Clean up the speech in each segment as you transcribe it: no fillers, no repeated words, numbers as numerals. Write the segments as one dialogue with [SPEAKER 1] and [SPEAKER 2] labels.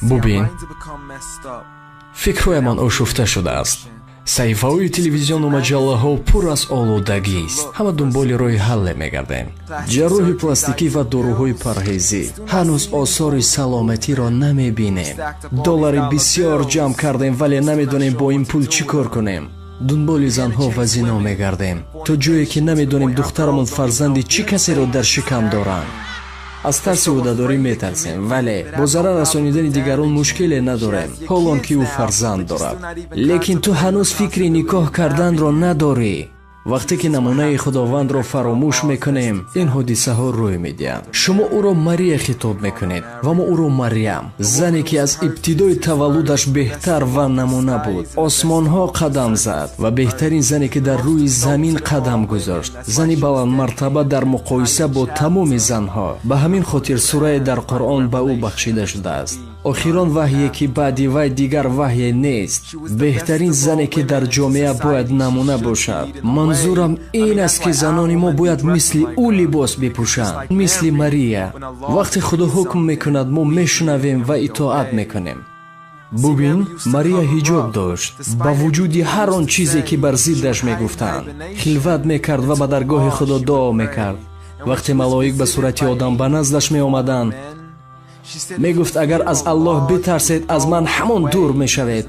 [SPEAKER 1] Бубин, фикрҳоямон ошуфта шудааст. Саҳифаҳои телевизиону маҷаллаҳо пур аз олудагист. Ҳама дунболи роҳи ҳалле мегардем. Ҷарроҳи пластикӣ ва доруҳои парҳезӣ. Ҳанӯз осори саломатиро намебинем. Доллари бисёр ҷамъ кардем, вале намедонем бо ин пул чӣ кор кунем. Дунболи занҳо ва зино мегардем, то ҷое ки намедонем духтарамон фарзанди чӣ касеро дар шикам доранд. Аз тарси ӯҳдадорӣ метарсем, вале бо зарар расонидани дигарон мушкиле надорем, ҳол он ки ӯ фарзанд дорад. Лекин ту ҳанӯз фикри никоҳ карданро надорӣ. Вақте ки намунаи Худовандро фаромӯш мекунем, ин ҳодисаҳо рӯй медиҳанд. Шумо ӯро Мария хитоб мекунед ва мо ӯро Марьям, зане ки аз ибтидои таваллудаш беҳтар ва намуна буд, осмонҳо қадам зад ва беҳтарин зане ки дар рӯи замин қадам гузошт, зани баландмартаба дар муқоиса бо тамоми занҳо. Ба ҳамин хотир сурае дар Қуръон ба ӯ бахшида шудааст. Охирон ваҳйе ки баъди вай дигар ваҳйе нест. Беҳтарин зане ки дар ҷомеа бояд намуна бошад. Манзурам ин аст, ки занони мо бояд мисли ӯ либос бипӯшанд, мисли Мария. Вақте Худо ҳукм мекунад, мо мешунавем ва итоат мекунем. Бубин, Мария ҳиҷоб дошт. Ба вуҷуди ҳар он чизе ки бар зиддаш мегуфтанд, хилват мекард ва ба даргоҳи Худо дуо мекард. Вақте малоик ба сурати одам ба наздаш меомаданд, мегуфт: агар аз Аллоҳ битарсед, аз ман ҳамон дур мешавед,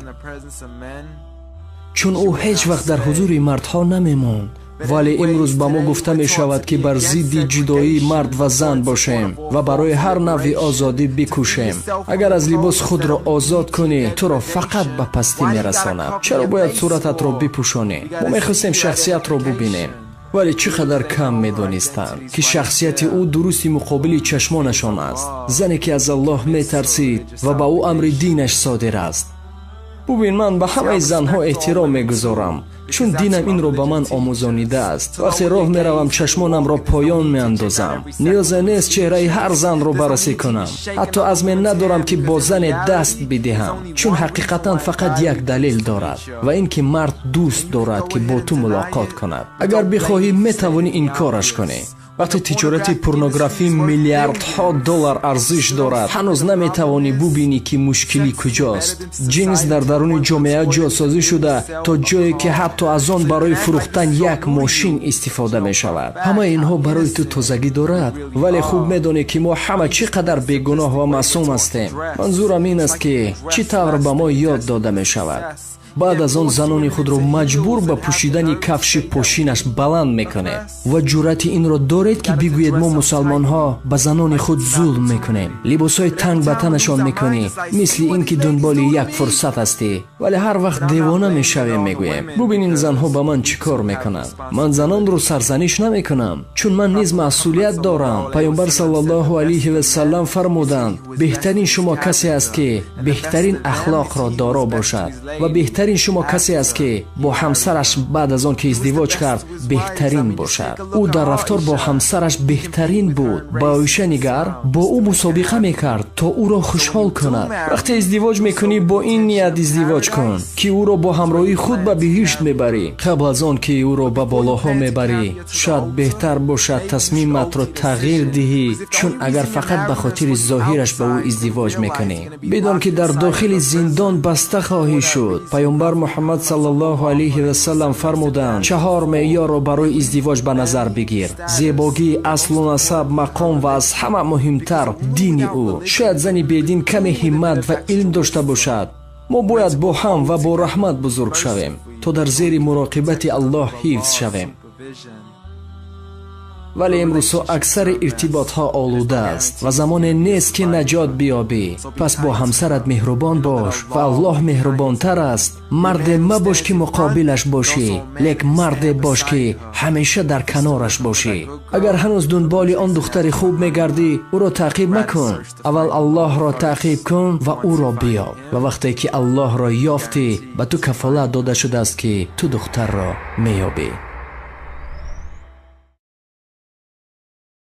[SPEAKER 1] чун ӯ ҳеҷ вақт дар ҳузури мардҳо намемонд. Вале имрӯз ба мо гуфта мешавад, ки бар зидди ҷудоии мард ва зан бошем ва барои ҳар навъи озодӣ бикӯшем. Агар аз либос худро озод кунӣ, туро фақат ба пастӣ мерасонад. Чаро бояд сурататро бипӯшонӣ? Мо мехостем шахсиятро бубинем, вале чӣ қадар кам медонистанд, ки шахсияти ӯ дурусти муқобили чашмонашон аст. Зане ки аз Аллоҳ метарсид ва ба ӯ амри динаш содир аст. Бубин, ман ба ҳамаи занҳо эҳтиром мегузорам, чун динам инро ба ман омӯзонидааст. Вақте роҳ меравам, чашмонамро поён меандозам. Ниёзе нест чеҳраи ҳар занро баррасӣ кунам. Ҳатто азме надорам, ки бо зане даст бидиҳам, чун ҳақиқатан фақат як далел дорад, ва ин ки мард дӯст дорад, ки бо ту мулоқот кунад. Агар бихоҳӣ, метавонӣ инкораш кунӣ. Вақте тиҷорати порнографӣ миллиардҳо доллар арзиш дорад, ҳанӯз наметавонӣ бубинӣ, ки мушкилӣ куҷост. Ҷинс дар даруни ҷомеа ҷосозӣ шуда, то ҷое ки ҳатто аз он барои фурӯхтан як мошин истифода мешавад. Ҳамаи инҳо барои ту тозагӣ дорад, вале хуб медонӣ, ки мо ҳама чӣ қадар бегуноҳ ва маъсум ҳастем. Манзурам ин аст, ки чӣ тавр ба мо ёд дода мешавад. Баъд аз он занони худро маҷбур ба пӯшидани кафши пошинаш баланд мекунед ва ҷуръати инро доред, ки бигӯед мо мусалмонҳо ба занони худ зулм мекунем. Либосҳои танг ба танашон мекунӣ, мисли ин ки дунболи як фурсат ҳастӣ, вале ҳар вақт девона мешавем, мегӯем: бубин, ин занҳо ба ман чӣ кор мекунанд. Ман занонро сарзаниш намекунам, чун ман низ масъулият дорам. Паёмбар саллаллоҳу алайҳи васаллам фармуданд: беҳтарин шумо касе аст, ки беҳтарин ахлоқро доро бошад, ва беҳтарин шумо касе аст, ки бо ҳамсараш баъд аз он ки издивоҷ кард беҳтарин бошад. Ӯ дар рафтор бо ҳамсараш беҳтарин буд. Ба Оиша нигар, бо ӯ мусобиқа мекард, то ӯро хушҳол кунад. Вақте издивоҷ мекунӣ, бо ин ният издивоҷ кун, ки ӯро бо ҳамроҳии худ ба биҳишт мебарӣ. Қабл аз он ки ӯро ба болоҳо мебарӣ, шояд беҳтар бошад тасмиматро тағйир диҳӣ, чун агар фақат ба хотири зоҳираш ба ӯ издивоҷ мекунӣ, бидон, ки дар дохили зиндон баста хоҳӣ шуд. Паёмбар Муҳаммад саллаллоҳу алайҳи васаллам фармуданд: чаҳор меъёрро барои издивоҷ ба назар бигир: зебогӣ, аслу насаб, мақом ва аз ҳама муҳимтар дини ӯ. Шояд зани бедин каме ҳиммат ва илм дошта бошад. Мо бояд бо ҳам ва бо раҳмат бузург шавем, то дар зери муроқибати Аллоҳ ҳифз шавем. Вале имрӯзҳо аксари иртиботҳо олуда аст ва замоне нест, ки наҷот биёбӣ. Пас бо ҳамсарат меҳрубон бош ва Аллоҳ меҳрубонтар аст. Марде мабош, ки муқобилаш бошӣ, лек марде бош, ки ҳамеша дар канораш бошӣ. Агар ҳанӯз дунболи он духтари хуб мегардӣ, ӯро таъқиб макун. Аввал Аллоҳро таъқиб кун ва ӯро биёб, ва вақте ки Аллоҳро ёфтӣ, ба ту кафолат дода шудааст, ки ту духтарро меёбӣ.